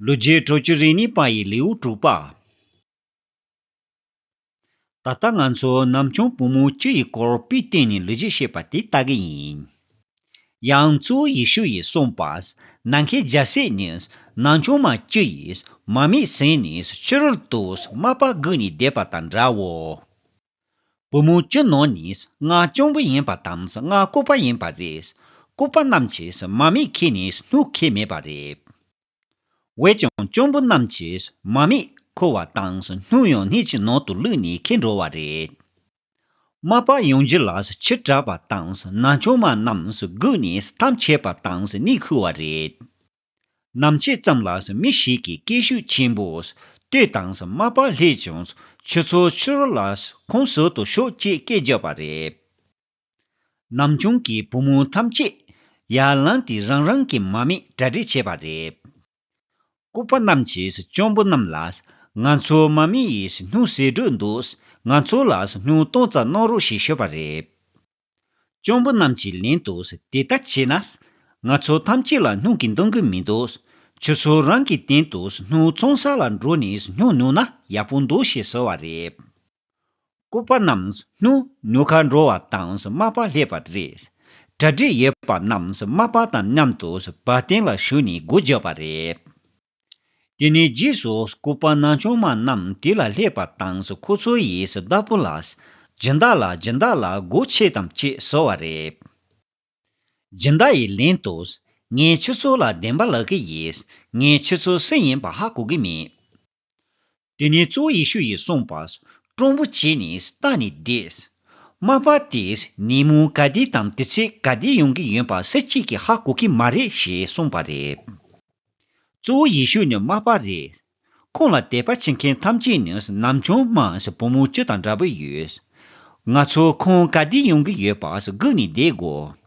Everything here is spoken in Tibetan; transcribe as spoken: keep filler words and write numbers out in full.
ལོ་རྒྱུས་དྲུག་ཅུ་རེ་གཉིས་པ་ཡི་ལེའུ་དྲུག་པ། ད་ལྟ་ང་ཚོ་ནམ་རྒྱུན་བུ་མོ་བཅུ་ཡི་སྐོར་དཔེ་བསྟན་ནས་ལོ་རྒྱུས་བཤད་པ་དེ་ལྟ་གི་ཡིན། ཡང་གཙོ་བོ་ཡེ་ཤུ་ཡིས་གསུངས་པ། ནམ་མཁའི་རྒྱལ་སྲིད་ནི་ནམ་རྒྱུན་མ་བཅུ་ཡིས་མ་རྨོས་ཟིན་ནས་ཕྱི་རོལ་དུ་མ་པ་སྒུག་ནས་བསྡད་པ་དང་འདྲའོ། བུ་མོ་བཅུ་ནང་ནས་ལྔ་གཅུང་པོ་ཡིན་པ་དང་ལྔ་ལྐུགས་པ་ཡིན་པ་རེད། ལྐུགས་པ་རྣམས་ཀྱིས་མ་རྨོས་ཁྱེར་ནས་སྣུམ་ཁྱེར་མེད་པ་རེད། འོན་ཀྱང་གཅུང་པོ་རྣམས་ཀྱིས་མ་རྨོས་ཁུར་བ་དང་སྣུམ་ཡང་སྣོད་ཀྱི་ནང་དུ་བླུགས་ནས་ཁྱེར་འགྲོ་བ་རེད། མ་པ་ཡོང་རྒྱུ་ལ་ཕྱི་དྲགས་པ་དང་ནམ་རྒྱུན་མ་རྣམས་སྒུག་ནས་ཐམས་ཅད་པ་དང་གནས་ཁུལ་བ་རེད། ནམ་ཕྱེད་ཙམ་ལ་མི་ཞིག་གིས་སྐད་ཤུགས་ཆེན་པོས་ལྟོས་དང་མ་པ་སླེབས་ཀྱང་ཁྱོད་ཚོ་ཕྱི་རོལ་ལ་ཁོང་ཟུར་དུ་ཤོག་ཅེས་སྐད་བརྒྱབ་པ་རེད། ནམ་རྒྱུན་གྱི་བུ་མོ་ཐམས་ཅད་ཡར་ལངས་ཏེ་རང་རང་གི་མ་རྨོས་གྲ་སྒྲིག་བྱས་པ་རེད། ལྐུགས་པ་རྣམས་ཀྱིས་གཅུང་པོ་རྣམས་ལ། ང་ཚོ་མ་རྨོས་ཡིས་སྣུམ་ཟད་འགྲོ་འདུག་ང་ཚོ་ལ་སྣུམ་སྟོང་ཙམ་གནང་རོགས་ཞེས་ཞུས་པ་རེད། གཅུང་པོ་རྣམས་ཀྱིས་ལན་དུ་དེ་ལྟར་བྱས་ན། ང་ཚོ་ཐམས་ཅད་ལ་སྣུམ་གྱིས་འདང་གི་མི་འདུག་ཁྱོད་ཚོ་རང་གི་སྟེང་དུ་སྣུམ་ཚོང་ས་ལ་འགྲོ་ནས་སྣུམ་ཉོས་ན་ཡག་པོ་འདུག་ཞེས་ཟེར་བ་རེད། ལྐུགས་པ་རྣམས་སྣུམ་ཉོ་གར་འགྲོ་བ་དང་མ་པ་སླེབས་པ་རེད། གྲ་སྒྲིག་ཡོད་པ་རྣམས་མ་པ་དང་མཉམ་དུ་བ་དན་ལ་ཞུགས་ནས་སྒོ་བརྒྱབ་པ་རེད། དེ་ནས་རྗེས་སུ་ལྐུགས་པ་ནམ་རྒྱུན་མ་རྣམས་དེ་ལ་སླེབས་པ་དང་ཁོ་ཚོ་ཡིས་བདག་པོ་ལ། སྦྱིན་བདག་ལ་སྦྱིན་བདག་ལ་སྒོ་ཕྱེ་དང་ཅེས་ཟེར་བ་རེད། སྦྱིན་བདག་ཡིས་ལན་དུ། ངས་ཁྱོད་ཚོ་ལ་བདེན་པ་ལབ་ཀྱི་ཡིན། ངས་ཁྱོད་ཚོ་སུ་ཡིན་པ་ཧ་གོ་གི་མེད། དེ་ནས་གཙོ་བོ་ཡེ་ཤུ་ཡིས་གསུངས་པ། སྤྲང་པོ་བྱས་ནས་ལྟ་ནས་བསྡད། མ་པ་དེས་ཉིན་མོ་ག་དུས་དང་དུས་ཚོད་ག་དུས་ཡོང་གི་ཡོད་པ་སུ་གཅིག་གིས་ཧ་གོ་གི་མ་རེད་ཞེས་གསུངས་པ་རེད། གཙོ་བོ་ཡེ་ཤུ་ནི་མ་པ་རེད། ཁོང་ལ་དད་པ་བྱེད་མཁན་ཐམས་ཅད་ནི་ནམ་རྒྱུན་མ་བུ་མོ་བཅུ་དང་འདྲ་པོ་ཡོད། ང་ཚོ་ཁོང་ག་དུས་ཡོང་གི་ཡོད་པ་སྒུག་ནས་བསྡད་དགོས།